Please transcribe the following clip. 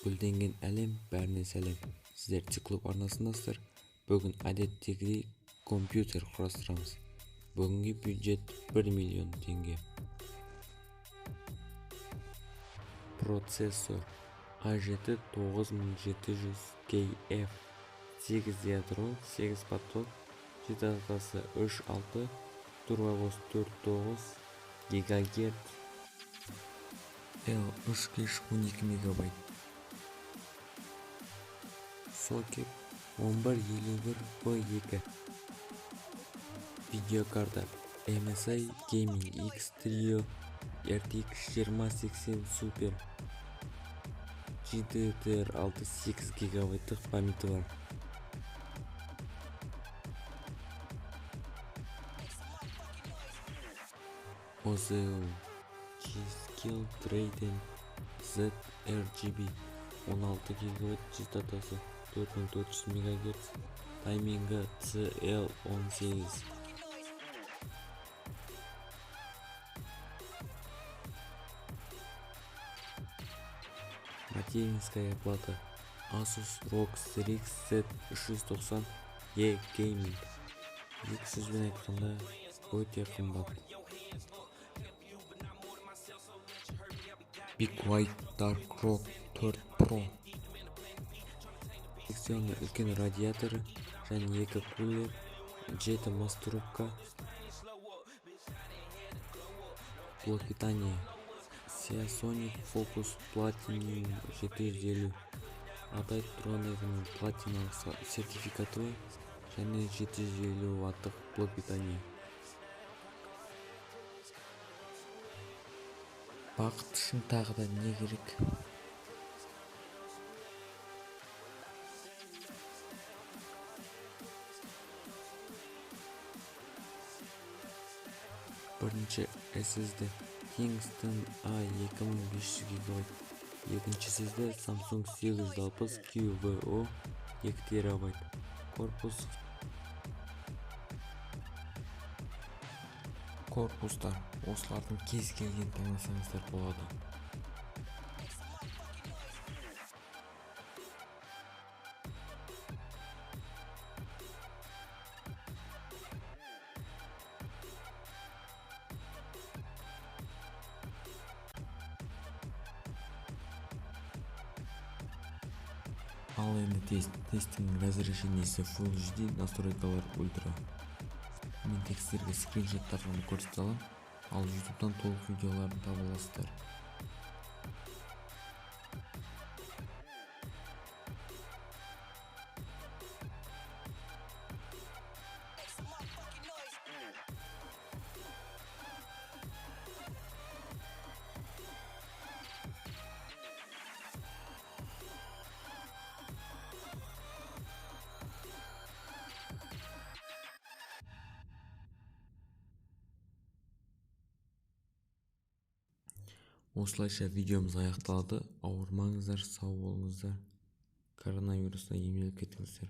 Гүлденген әлем, бәріне сәлем. Сіздер Циклоп арнасындасыздар. Бүгін әдеттегідей компьютер құрастырамыз. Бүгінгі бюджет 1 миллион теңге. Процессор A7 9700KF, 8 ядро, 8 поток, частотасы 3.6, турбовоз 4.9 ГГц, L3 кэш 12 мегабайт. Сокет 1151B2. Видеокарта MSI Gaming X Trio RTX 2080 Super, GDDR6 8 гигабайттық памяті бар. OZO G-Skill Trident Z RGB 16 гигабайт, частотасы 4400 МГц, таймингі CL18. Материнская плата Asus ROG Strix Z390E Gaming. Екі сөзбен айтқанда, өте қымбат. Big White Dark Rock 4 Pro. Секционный үлкен радиаторы және 2 кулер, 7 маструбка. Блок питания Seasonic Focus Platinum 750. Атай тұрғандай, бұның платиналық сертификаты бар және 750 ваттық блок питания. Бақыт үшін тағы да не керек? Бірінші SSD Kingston A 2500 гигабайт. Екінші SSD Samsung 860 QVO 2 терабайт. Корпустар осылардың кез келген таңдасаңыздар болады. Ал енді тест. Тесттің разрешениесі Full HD, настройкалар ультра. Мен тек сіздерге скриншоттар ғана көрсете аламын, ал YouTube'дан толық видеоларын таба аласыздар. Осылайша видеомыз аяқталады. Ауырмаңыздар, сау болыңыздар. Коронавирустан емделіп кетіңіздер.